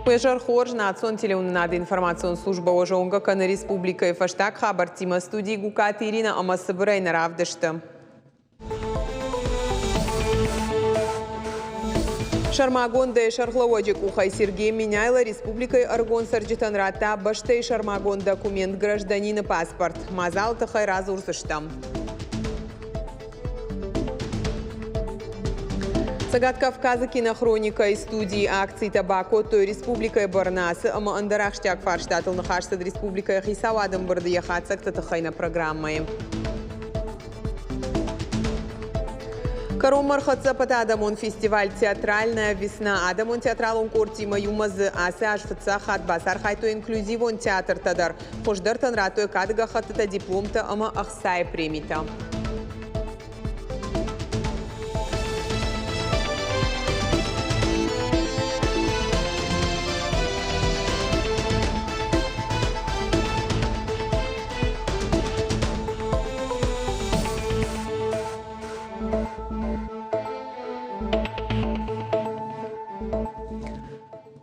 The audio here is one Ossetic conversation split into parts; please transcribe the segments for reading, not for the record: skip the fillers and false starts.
Уе зӕр хорз, национ телеуынынады информацион службӕ уӕ зонгӕ кӕны республикӕйы фӕстаг хабӕрттимӕ студийы Гукаты Иринӕ ӕмӕ цыбырӕй нӕ равдысты. Сӕрмагондӕй сӕргълӕууӕджы къухӕй Сергей Меняйло республикӕйы ӕрыгон цӕрджытӕн радта бӕстӕйы сӕрмагонд документ гражданины паспорт. Мадзалы тыххӕй радзурдзыстӕм. Цӕгат Кавказы кинохроникӕйы студийы акцитӕ бакодтой республикӕйы бӕрнацы ӕмӕ ӕндӕр ахсджиаг фарстатыл ныхас цыд республикӕйы хицауады ӕмбырды йӕ хатдзӕгты тыххӕй нӕ программӕйы. Кӕронмӕ ӕрхӕццӕ ӕппӕтадӕмон фестиваль «Театральная весна». Адӕмон театралон къордтимӕ иумӕ дзы ацы аз фыццаг хатт бацархайдтой инклюзивон театртӕ дӕр. Хуыздӕртӕн радтой кады гӕххӕттытӕ, дипломтӕ ӕмӕ ӕхцайы премитӕ.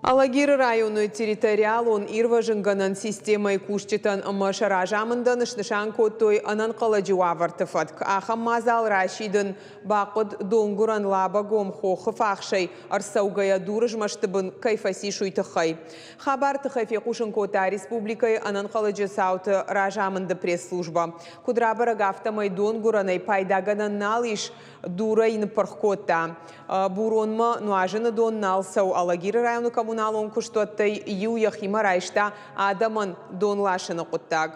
Алагиры районы территориалон ирвӕзынгӕнӕн системӕйы кусджытӕн ӕмӕ сӕ разамындӕн снысан кодтой ӕнӕнхъӕлӕджы уавӕрты фӕтк. Ахӕм мадзал расидын бахъуыд донгуырӕн Лабӕгом хохы фахсӕй ӕрцӕугӕйӕ дурызмӕсты бын кӕй фӕцис, уый тыххӕй. Хабар тыххӕй фехъусын кодта республикӕйы ӕнӕнхъӕлӕджы цауты разамынды пресс-службӕ. Куыд рабӕрӕг, афтӕмӕй донгуырӕнӕй пайдагӕнӕн нал ис, дурӕй ныппырх кодта. Буронмӕ нуазыны дон нал цӕуы. Алагиры районы коммуналон куыстуӕттӕй иу йӕхимӕ райста адӕмӕн дон ласыны хъуыддаг.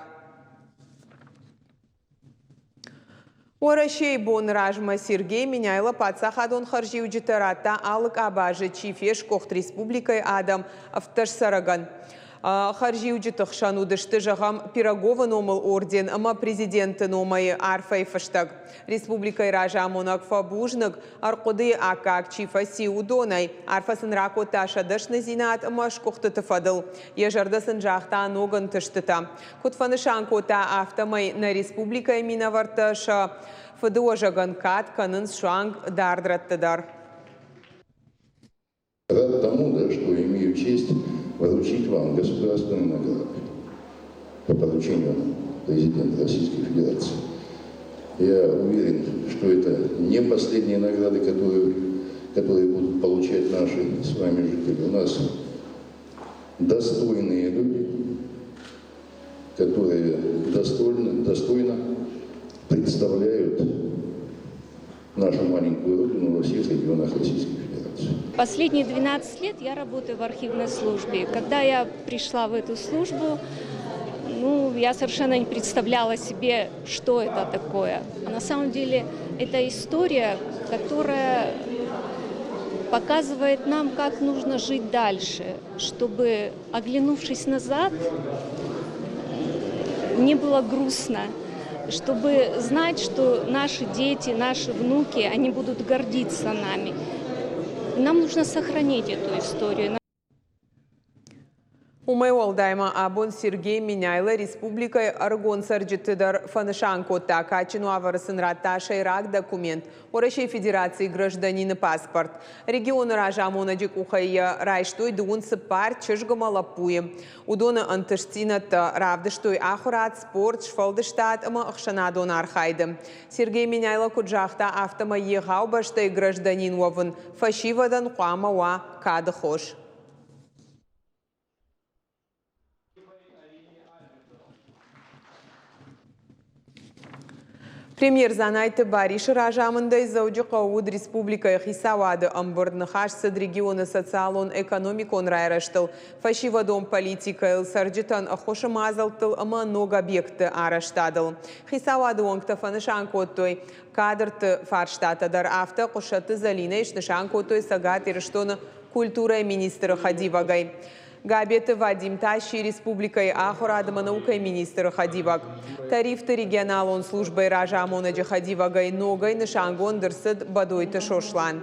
Уӕрӕсейы боны размӕ Сергей Меняйло паддзахадон хӕрзиуджытӕ радта алы къабазы чи фесгуыхт республикӕйы адӕм 17 цӕрӕгӕн. Хӕрзиуджыты хсӕн уыдысты, зӕгъӕм, Пироговы номыл орден ӕмӕ президенты номӕй арфӕйы фыстӕг. Республикӕйы разамонӕг фӕбузныг, ӕрхъуыдыйы аккаг чи фӕци, уыдонӕй. Арфӕ сын ракодта сӕ дӕсныдзинад ӕмӕ сгуыхтыты фӕдыл. Йӕ зӕрдӕ сын загъта ног ӕнтыстытӕ. Куыд фӕнысан кодта, афтӕмӕй нӕ республикӕйы минӕвӕрттӕ сӕ фыдыуӕзӕгӕн кад кӕнынц суанг дард рӕтты дӕр. Рад тому, да, что имею честь вручить вам государственную награду по поручению президента Российской Федерации. Я уверен, что это не последние награды, которые будут получать наши с вами жители. У нас достойные люди, которые достойно представляют нашу маленькую родину во всех регионах Российской Федерации. Последние 12 лет я работаю в архивной службе. Когда я пришла в эту службу, ну, я совершенно не представляла себе, что это такое. А на самом деле это история, которая показывает нам, как нужно жить дальше, чтобы, оглянувшись назад, не было грустно, чтобы знать, что наши дети, наши внуки, они будут гордиться нами. Нам нужно сохранить эту историю. Уымӕй уӕлдай ма абон Сергей Меняйло республикӕйы ӕрыгон цӕрджыты дӕр фӕнысан кодта. Кадджын уавӕры сын радта сӕйраг документ Уӕрӕсейы Федерацийы гражданины паспорт. Регионы разамонӕджы къухӕй йӕ райстой 24 чызг ӕмӕ лӕппуйы. Уыдоны ӕнтыстдзинӕдтӕ равдыстой ахуырад, спорт, сфӕлдыстад ӕмӕ ӕхсӕнадон архайды. Сергей Меняйло куыд загъта, афтӕмӕй егъау бӕстӕйы гражданин уӕвын фӕсивӕдӕн хъуамӕ уа кады хос. Премьер Дзанайты Барисы разамындӕй Дзӕуджыхъӕуы уыд республикӕйы хицауады ӕмбырд. Ныхас цыд регионы социалон-экономикон райрӕзтыл, фӕсивӕдон политикӕйыл, цӕрджытӕн ӕххуысы мадзӕлттыл ӕмӕ ног объектты арӕзтадыл. Хицауады уӕнгтӕ фӕнысан кодтой, кадрты фарстатӕ дӕр. Афтӕ Хъуысаты Зӕлинӕйы снысан кодтой Цӕгат Ирыстоны культурӕйы министры хӕдивӕгӕй. Габеты Вадим та сси республикӕйы ахуырад ӕмӕ наукӕйы министры хӕдивӕг. Тарифты регионалон службӕйы разамонӕджы хӕдивӕгӕй ногӕй нысангонд ӕрцыд Бадойты Сослан.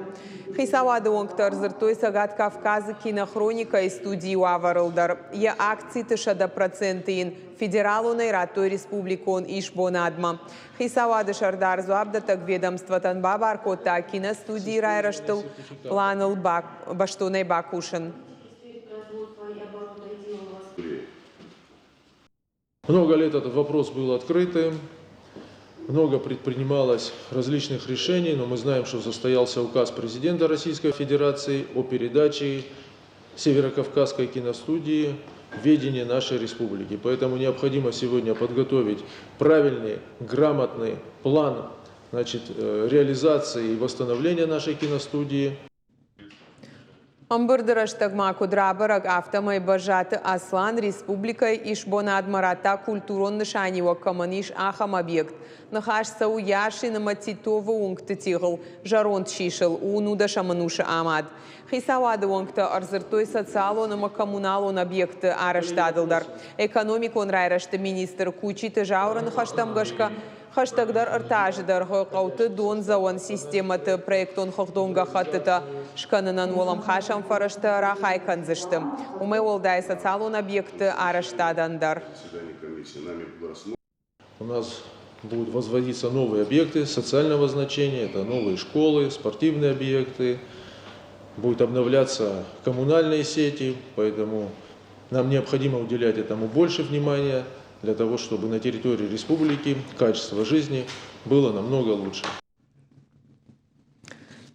Хицауады уӕнгтӕ ӕрдзырдтой Цӕгат Кавказы кинохроникӕйы студийы уавӕрыл дӕр. Йӕ акциты 100% йын федералонӕй радтой республикон исбонадмӕ. Хицауады сӕрдар дзуапдӕттӕг ведомствотӕн бабар кодта киностудийы райрӕзтыл планыл бӕстонӕй бакусын. Много лет этот вопрос был открытым, много предпринималось различных решений, но мы знаем, что состоялся указ президента Российской Федерации о передаче Северокавказской киностудии в ведение нашей республики. Поэтому необходимо сегодня подготовить правильный, грамотный план, значит, реализации и восстановления нашей киностудии. Ӕмбырды рӕстӕг ма куыд рабӕрӕг, афтӕмӕй Бӕззаты Аслан республикӕйы исбонадмӕ радта культурон нысаниуӕг кӕмӕн ис, ахӕм объект. Ныхас цӕуы Яшин ӕмӕ Титовы уынгты тигъыл, зӕронд сисыл, у нудӕсӕм ӕнусы амад. Хицауады уӕнгтӕ ӕрдзырдтой социалон ӕмӕ коммуналон объектты арӕзтадыл дӕр. Экономикон райрӕзты министр Кучиты Зауыры ныхӕстӕм гӕсгӕ, Хӕстӕгдӕр ӕртӕ азы дӕргъы хъӕуты дондзӕуӕн системӕты проектон-хыгъдон гӕххӕттытӕ скӕнынӕн уӕлӕмхасӕн фӕрӕзтӕ рахай кӕндзысты. Уымӕй уӕлдай социалон объектты арӕзтадӕн дӕр. У нас будут возводиться новые объекты социального значения, это новые школы, спортивные объекты, будут обновляться коммунальные сети, поэтому нам необходимо уделять этому больше внимания для того, чтобы на территории республики качество жизни было намного лучше.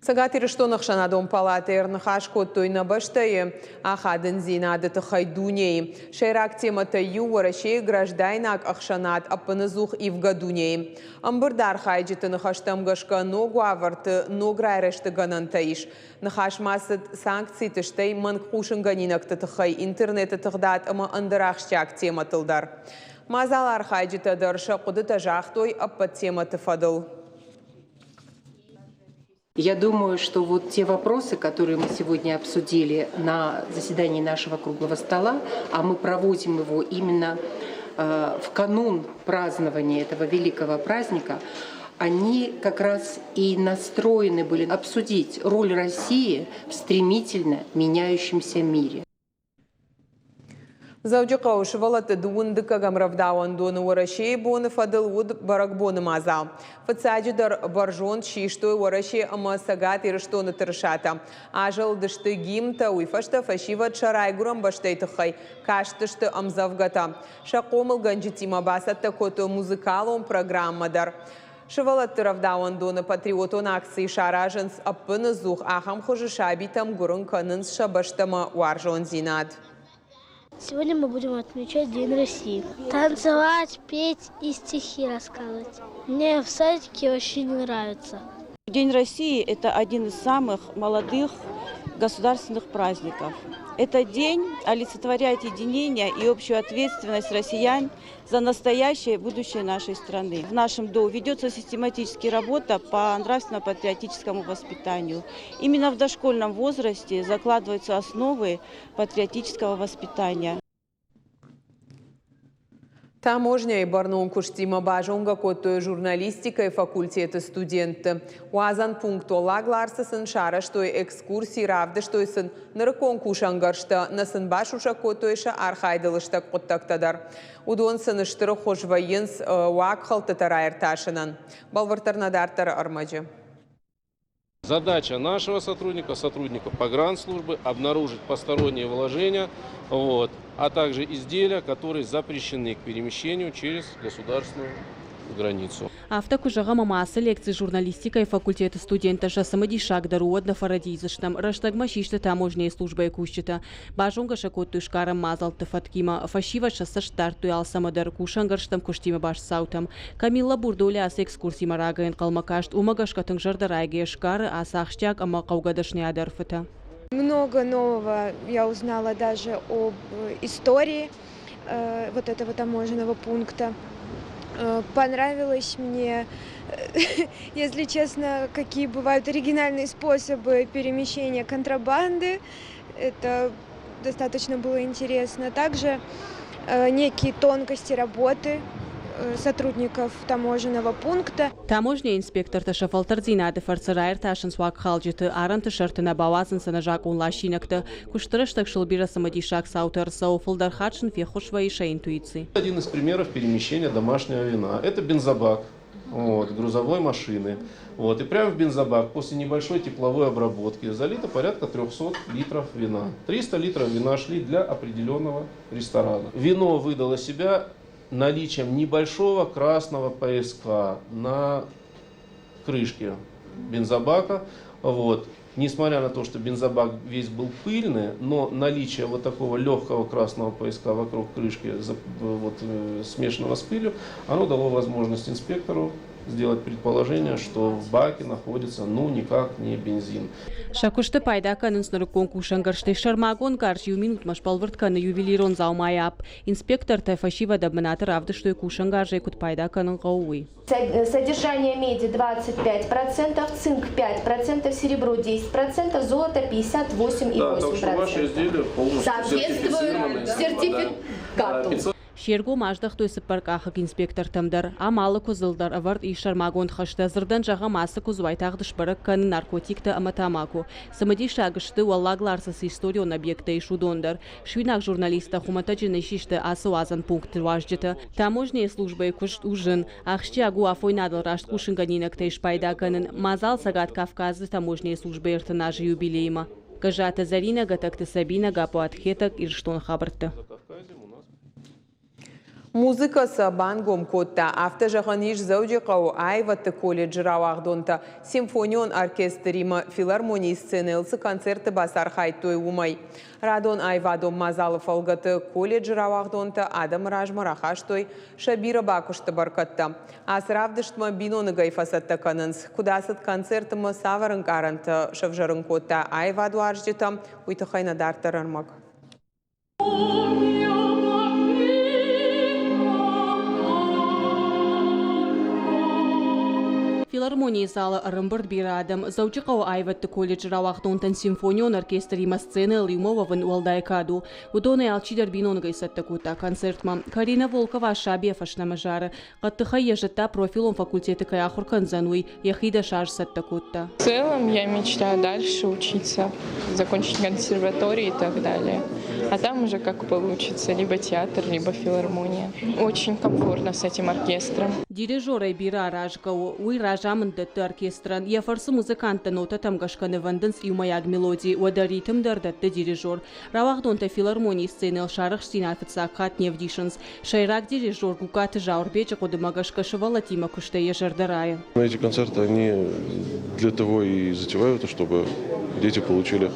Цӕгат Ирыстоны ӕхсӕнадон палатӕйы ӕрныхас кодтой нӕ бӕстӕйы ахадындзинады тыххӕй дунейы. Сӕйраг темӕтӕй иу Уӕрӕсейы граждайнаг ӕхсӕнад ӕппыныдзух ивгӕ дунейы. Ӕмбырды архайджыты ныхӕстӕм гӕсгӕ ног уавӕрты ног райрӕзты гӕнӕнтӕ ис. Ныхас ма цыд санкциты, стӕй мӕнг хъусынгӕнинӕгты тыххӕй интернеты тыгъдад ӕмӕ ӕндӕр ахсджиаг темӕтыл дӕр. Мадзалы архайджытӕ дӕр сӕ хъуыдытӕ загътой ӕппӕт темӕты фӕдыл. Я думаю, что вот те вопросы, которые мы сегодня обсудили на заседании нашего круглого стола, а мы проводим его именно в канун празднования этого великого праздника, они как раз и настроены были обсудить роль России в стремительно меняющемся мире. Дзӕуджыхъӕуы сывӕллӕтты дыууын дыккӕгӕм рӕвдауӕндоны Уӕрӕсейы боны фӕдыл уыд бӕрӕгбоны мадзал. Фыццаджыдӕр бӕрзонд систой Уӕрӕсе ӕмӕ Цӕгат Ирыстоны тырысатӕ. Азӕлыдысты гимнтӕ, уый фӕстӕ фӕсивӕд сӕ райгуырӕн бӕстӕйы тыххӕй кастысты ӕмдзӕвгӕтӕ. Сӕ хъомылгӕнджытимӕ бацӕттӕ кодтой музыкалон программӕ дӕр. Сывӕллӕтты рӕвдауӕндоны патриотон акци саразынц ӕппыныдзух, ахӕм хуызы сабитӕм гуырын кӕнынц сӕ бӕстӕмӕ уарзондзинад. Сегодня мы будем отмечать День России. Танцевать, петь и стихи рассказывать. Мне в садике очень нравится. День России – это один из самых молодых государственных праздников. Этот день олицетворяет единение и общую ответственность россиян за настоящее и будущее нашей страны. В нашем ДОУ ведется систематическая работа по нравственно-патриотическому воспитанию. Именно в дошкольном возрасте закладываются основы патриотического воспитания. Таможнӕйы бӕрнон куыстимӕ базонгӕ кодтой журналистикӕйы факультеты студентты. Уадзӕн пункт Уӕллаг Ларсы сын сарӕзтой экскурси, равдыстой сын нырыккон кусӕнгӕрзтӕ, нӕ сын басусӕг кодтой сӕ архайды лыстӕг хъуыддӕгтӕ дӕр. Уыдон сын стыр ӕххуыс вӕййынц уагхӕлдтытӕ раиртасынӕн. Бӕлвырддӕр нӕ дарддӕры ӕрмӕджы. Задача нашего сотрудника, сотрудника погранслужбы, обнаружить посторонние вложения, вот, а также изделия, которые запрещены к перемещению через государственную границу. Афтӕ куы зӕгъӕм, ӕмӕ ацы лекци журналистикӕйы факультеты студенттӕ сӕ цымыдисагдӕр у, уӕд нӕ фӕрӕдийдзыстӕм. Рӕстӕгмӕ систы таможнӕйы службӕйы кусджытӕ. Базонгӕ сӕ кодтой сгарӕн мадзӕлтты фӕткимӕ. Фӕсивӕд сӕ цӕст дардтой алцӕмӕ дӕр, кусӕнгӕрзтӕм, куыстимӕ баст цаутӕм. Камилла Бурдоли ацы экскурсимӕ рагӕй ӕнхъӕлмӕ каст, уымӕ гӕсгӕ тынг зӕрдӕрайгӕйӕ сгары ацы ахсджиаг ӕмӕ хъӕугӕ дӕсныйады ӕрфытӕ. Много нового я узнала даже об истории вот этого таможенного пункта. Понравилось мне, если честно, какие бывают оригинальные способы перемещения контрабанды. Это достаточно было интересно. Также некие тонкости работы сотрудников таможенного пункта. Таможнӕйы инспектортӕ сӕ фӕлтӕрддзинады фӕрцы раиртасынц уагхалджыты, арӕнты сӕрты нӕ бауадзынц ӕнӕзакъон ласинӕгтӕ. Куысты рӕстӕг сыл бирӕ цымыдисаг цаутӕ ӕрцӕуы, фылдӕр хатт сын феххуыс вӕййы сӕ интуици. Один из примеров перемещения домашнего вина – это бензобак. вот, грузовой машины. Вот, и прямо в бензобак после небольшой тепловой обработки залито порядка 300 литров вина. 300 литров вина шли для определенного ресторана. Вино выдало себя наличием небольшого красного пояска на крышке бензобака. Вот. Несмотря на то, что бензобак весь был пыльный, но наличие вот такого легкого красного пояска вокруг крышки, вот, смешанного с пылью, оно дало возможность инспектору сделать предположение, что в баке находится ну никак не бензин. Сӕ куысты пайда кӕнынц нырыккон кусӕнгӕрзтӕй. Сӕрмагонд гарз иу минутмӕ сбӕлвырд кӕны ювелирон дзаумайы апп. Инспектортӕ фӕсивӕдӕн бынаты равдыстой, кусӕнгарзӕй куыд пайда кӕнын хъӕуы, уый. Содержание меди 25%, цинк 5%, серебро 10%, золото 58,8%. Да, так что ваши изделия полностью соответствуют сертификату. Се ргом аздӕхтой цыппӕркъахыг инспектортӕм дӕр. Ам алы куыдзыл дӕр ӕвӕрд ис сӕрмагонд хӕстӕ. Дзырдӕн зӕгъӕм, ацы куыдз уайтагъд сбӕрӕг кӕны наркотиктӕ ӕмӕ тамако. Цымыдисаг сты, Уӕллаг Ларсы цы историон объекттӕ ис, уыдон дӕр. Суинаг журналисттӕ хуымӕтӕджы не систы ацы уадзӕн пункты уазджытӕ. Таможнӕйы службӕйы куыст у зын. Ахсджиаг у афойнадыл раст хъусынгӕнинӕгтӕй спайда кӕнын. Мадзал Цӕгат Кавказы таможнӕйы службӕйы 30 азы юбилеймӕ. Гӕззаты Зӕринӕ, Гӕтӕгты Сабинӕ, Гаппуаты Хетӕг, Ирыстоны хабӕртты. Музыкӕ сӕ бангом кодта. Афтӕ зӕгъӕн ис Дзӕуджыхъӕуы аивӕдты колледжы рауагъдонтӕ симфонион оркестримӕ филармонийы сценӕйыл цы концерты бацархайдтой, уымӕй. Радон аивадон мадзалы фӕлгӕты колледжы рауагъдонтӕ адӕмы размӕ рахастой сӕ бирӕ бакуысты бӕркӕдтӕ. Ацы равдыстмӕ биноныгӕй фӕцӕттӕ кӕнынц. Куыд ацыд концерт ӕмӕ цавӕр ӕнкъарӕнтӕ сӕвзӕрын кодта аивадуарзджытӕм, уый тыххӕй нӕ дарддӕр ӕрмӕг. Филармонийы залы ӕрӕмбырд бирӕ адӕм. Дзӕуджыхъӕуы аивӕдты колледжы рауагъдонтӕн симфонион оркестримӕ сценӕйыл иумӕ уӕвын уӕлдай кад у. Уыдонӕй алчидӕр биноныгӕй цӕттӕ кодта концертмӕ. Карина Волкова сабийӕ фӕстӕмӕ зары. Хъӕддыхӕй йӕ зыдта, профилон факультеты кӕй ахуыр кӕндзӕн, уый. Йӕхи 10 аз цӕттӕ кодта. В целом я мечтаю дальше учиться, закончить консерваторию и так далее. А там уже как получится, либо театр, либо филармония. Очень комфортно с этим оркестром. Дирижерӕй бирӕ аразгӕ у. Уый разамынд дӕтты оркестрӕн. Йӕ фӕрцы музыканттӕ нотӕтӕм гӕсгӕ нывӕндынц иумӕйаг мелоди, уӕдӕ ритм дӕр дӕтты дирижер. Рауагъдонтӕ филармонийы сценӕйыл сӕ арӕхстдзинад фыццаг хатт не вдисынц. Сӕйраг дирижер Гукаты Зауырбеджы хъуыдымӕ гӕсгӕ сывӕллӕттимӕ куыстӕй йӕ зӕрдӕ райы. Эти концерты, они для того и затевают, чтобы дети получили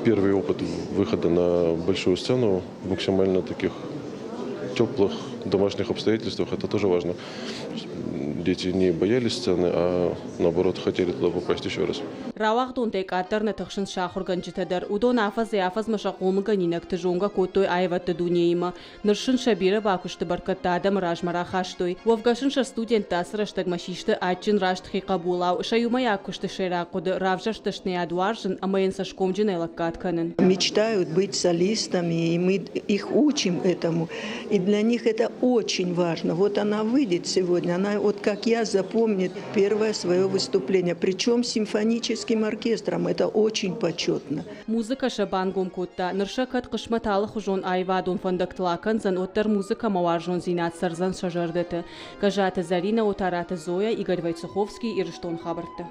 первый опыт выхода на большую сцену в максимально таких теплых домашних обстоятельствах. Это тоже важно. Дети не боялись сцены, а наоборот хотели туда попасть еще раз. Рауагъдонтӕй къаддӕр нӕ тыхсынц сӕ ахуыргӕнджытӕ дӕр. Уыдон афӕдзӕй-афӕдзмӕ сӕ хъомылгӕнинӕгты зонгӕ кодтой аивӕдты дунеимӕ. Ныр сын сӕ бирӕ бакуысты бӕркӕдтӕ адӕмы размӕ рахастой. Уӕвгӕ сын сӕ студенттӕ ацы рӕстӕгмӕ систы адджын раст хи хъӕбулау. Сӕ иумӕйаг куысты сӕйраг хъуыды равзӕрст дӕсныйад уарзын ӕмӕ йын цӕсгомджынӕй лӕггад кӕнын. Мечтают быть солистами, и мы их учим этому. И для них это очень важно. Вот она выйдет сегодня, она вот как я запомнит первое свое выступление. Причем симфоническим оркестром. Это очень почетно. Музыкӕ сӕ бангом кодта. Ныр сӕ кӕд хъысмӕт алыхуызон аивадон фӕндӕгтыл акӕндзӕн, уӕддӕр музыкӕмӕ уарзондзинад цӕрдзӕн сӕ зӕрдӕты. Гӕззаты Зӕринӕ, Отараты Зоя, Игорь Войцеховский, Ирыстон хабӕртты.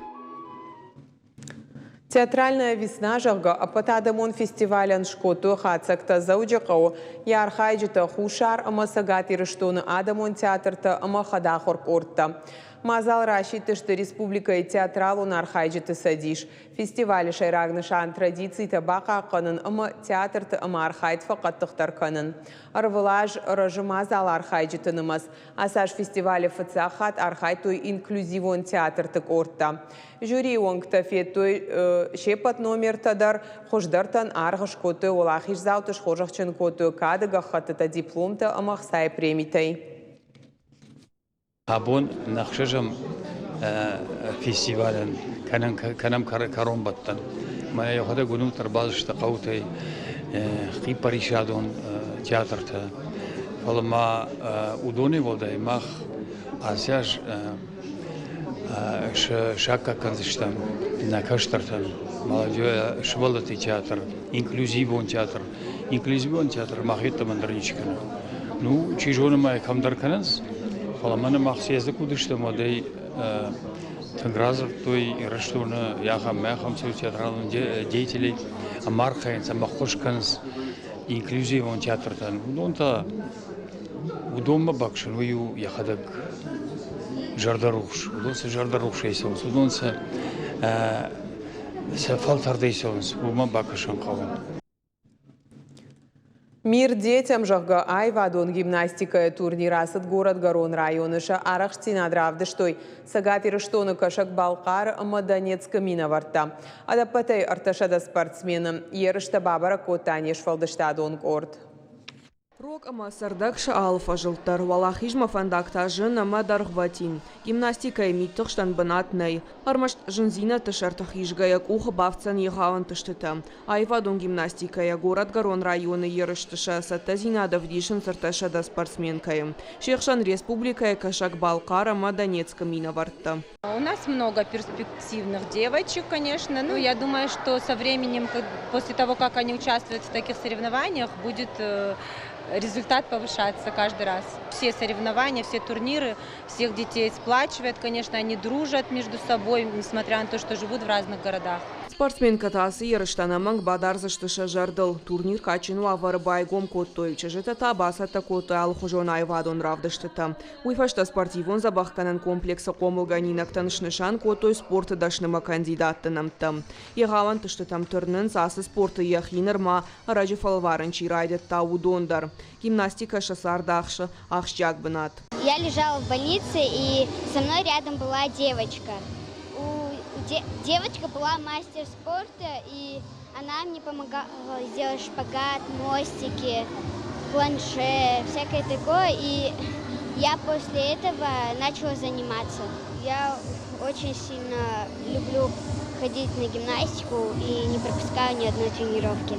Театральная весна, зӕгъгӕ, ӕппӕтадӕмон фестивалӕн скодтой хатдзӕгтӕ Дзӕуджыхъӕуы. Йӕ архайджытӕ Хуссар ӕмӕ Цӕгат Ирыстоны адӕмон театртӕ ӕмӕ хӕдахуыр къордтӕ. Мадзал расидтысты республикӕйы театралон архайджыты цӕдис. Фестивалы сӕйраг нысан традицитӕ бахъахъхъӕнын ӕмӕ театрты ӕмархайд фӕхъӕддыхдӕр кӕнын. Ӕрвылаз рӕзы мадзалы архайджыты нымӕц. Ацы аз фестивалы фыццаг хатт архайдтой инклюзивон театрты къордтӕ. Жюрийы уӕнгтӕ федтой се ппӕт номертӕ дӕр, хуыздӕртӕн аргъ скодтой уӕлахиздзауты, схорзӕхджын кодтой кады гӕххӕттытӕ, дипломтӕ ӕмӕ ӕхцайы премитӕй. Абон нӕ ӕхсӕзӕм фестивалӕн кӕнӕм кӕронбӕттӕн. Мӕнӕ йӕхӕдӕг уынут ӕрбацыдысты хъӕутӕй хиппӕрисадон театртӕ. Фӕлӕ ма уыдонӕй уӕлдай мах ацы аз саккаг кӕндзыстӕм нӕ кӕстӕртӕн сывӕллӕтты театр, инклюзивон театр. Инклюзивон театр мах йеддӕмӕ ӕндӕр ничи кӕны. Ну, чи зоны ма кӕмдӕр кӕнынц. Фӕлӕ мӕнӕ мах съезды куы уыдыстӕм, уӕд ӕй тынг радзырдтой Ирыстоны ахӕм ахӕм театралон деятелей ӕмӕ архайынц ӕмӕ ӕххуыс кӕнынц инклюзивон театртӕн. Уыдон та уыдонмӕ бакӕсын уый у йӕхӕдӕг зӕрдӕрухс. Уыдон цы зӕрдӕрухсӕй цӕуынц, уыдон сӕ сӕ фӕлтӕрдӕй цӕуынц, уымӕ бакӕсын хъӕуы. Мир детям, зӕгъгӕ, аивадон гимнастикӕйы турнир ацыд Горӕтгӕрон районы. Сӕ арӕхстдзинад равдыстой Цӕгат Ирыстоны Кӕсӕг-Балхъары ӕмӕ Донецкы минӕвӕрттӕ. Ӕдӕппӕтӕй 300 спортсмены. Ерыстӕ бабӕрӕг кодта не сфӕлдыстадон къорд. Рог ӕмӕ цӕрдӕг сӕ алы фӕзылд дӕр, уӕлахизмӕ фӕндаг та зын ӕмӕ дӕргъвӕтин. Гимнастикӕйы мидтыхстӕн бынат нӕй. Ӕрмӕст зындзинӕдты сӕрты хизгӕйӕ къухы бафтдзӕн егъау ӕнтыстытӕ. Аивадон гимнастикӕйӕ Горӕтгӕрон районы ерысты сӕ цӕттӕдзинад ӕвдисынц 300 спортсменкӕйы. Се хсӕн республикӕйы Кӕсӕг-Балхъар ӕмӕ Донецкы минӕвӕрттӕ. У нас много перспективных девочек, конечно. Ну, я думаю, что со временем, после того, как они участвуют в таких соревнованиях, будет э, результат повышаться каждый раз. Все соревнования, все турниры, всех детей сплачивают, конечно, они дружат между собой, несмотря на то, что живут в разных городах. Спортсменкӕтӕ ацы ерыстӕ ӕнӕмӕнг бадардзысты сӕ зӕрдыл. Турнир кадджын уавӕры байгом кодтой, чызджытӕ та бацӕттӕ кодтой алыхуызон аивадон равдыстытӕ. Уый фӕстӕ спортивон дзӕбӕхгӕнӕн комплексы хъомылгӕнинӕгтӕн снысан кодтой спорты дӕснымӕ кандидатты нӕмттӕ. Егъау ӕнтыстытӕм тырнынц, ацы спорты йӕхи нырма ӕрӕджы фӕлварын чи райдыдта, уыдон дӕр. Гимнастикӕ сӕ царды ахсы ахсджиаг бынат. Я лежала в больнице, и со мной рядом была девочка. У девочка была мастер спорта, и она мне помогала сделать шпагат, мостики, планше, всякое такое. И я после этого начала заниматься. Я очень сильно люблю ходить на гимнастику и не пропускаю ни одной тренировки.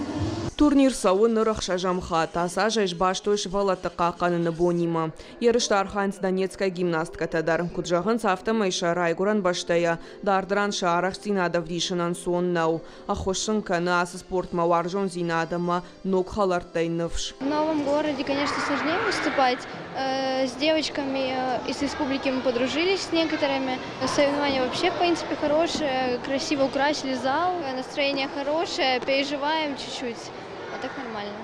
Турнир цӕуы ныр ӕхсӕзӕм хатт. Ацы аз ӕй сбастой сывӕллӕтты хъахъхъӕныны бонимӕ. Ерысты архайынц Донецкӕй гимнасткӕтӕ дӕр. Куыд зӕгъынц, афтӕмӕй сӕ райгуырӕн бӕстӕйӕ дард ран сӕ арӕхстдзинад ӕвдисын ӕнцон нӕу. Ӕххуыс сын кӕны ацы спортмӕ уарзондзинад ӕмӕ ног хӕлӕрттӕй ныфс. В новом городе, конечно, сложнее выступать. Э, с девочками э, из республики мы подружились с некоторыми. Соревнования вообще, в принципе, хорошие. Красиво украсили зал. Настроение хорошее, переживаем чуть-чуть. А так нормально.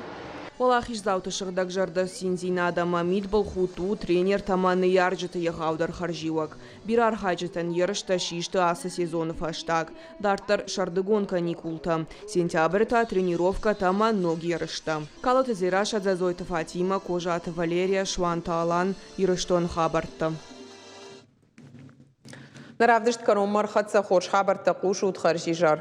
Уӕлахиздзауты сыгъдӕгзӕрдӕ циндзинад ӕмӕ мидбылхудт у тренертӕ ӕмӕ ныййарджыты егъаудӕр хӕрзиуӕг. Бирӕ архайджытӕн ерыстӕ систы ацы сезоны фӕстаг. Дарддӕр сӕрдыгон каникултӕ. Сентябры та тренировкӕтӕ ӕмӕ ног ерыстӕ. Калоты Дзерассӕ, Дзӕдзойты Фатимӕ, Козаты Валерия, Суанты Алан, Ирыстоны хабӕрттӕ. Нӕ равдыст кӕронмӕ ӕрхӕццӕ хорз хабӕрттӕ хъусут хӕрзизӕр.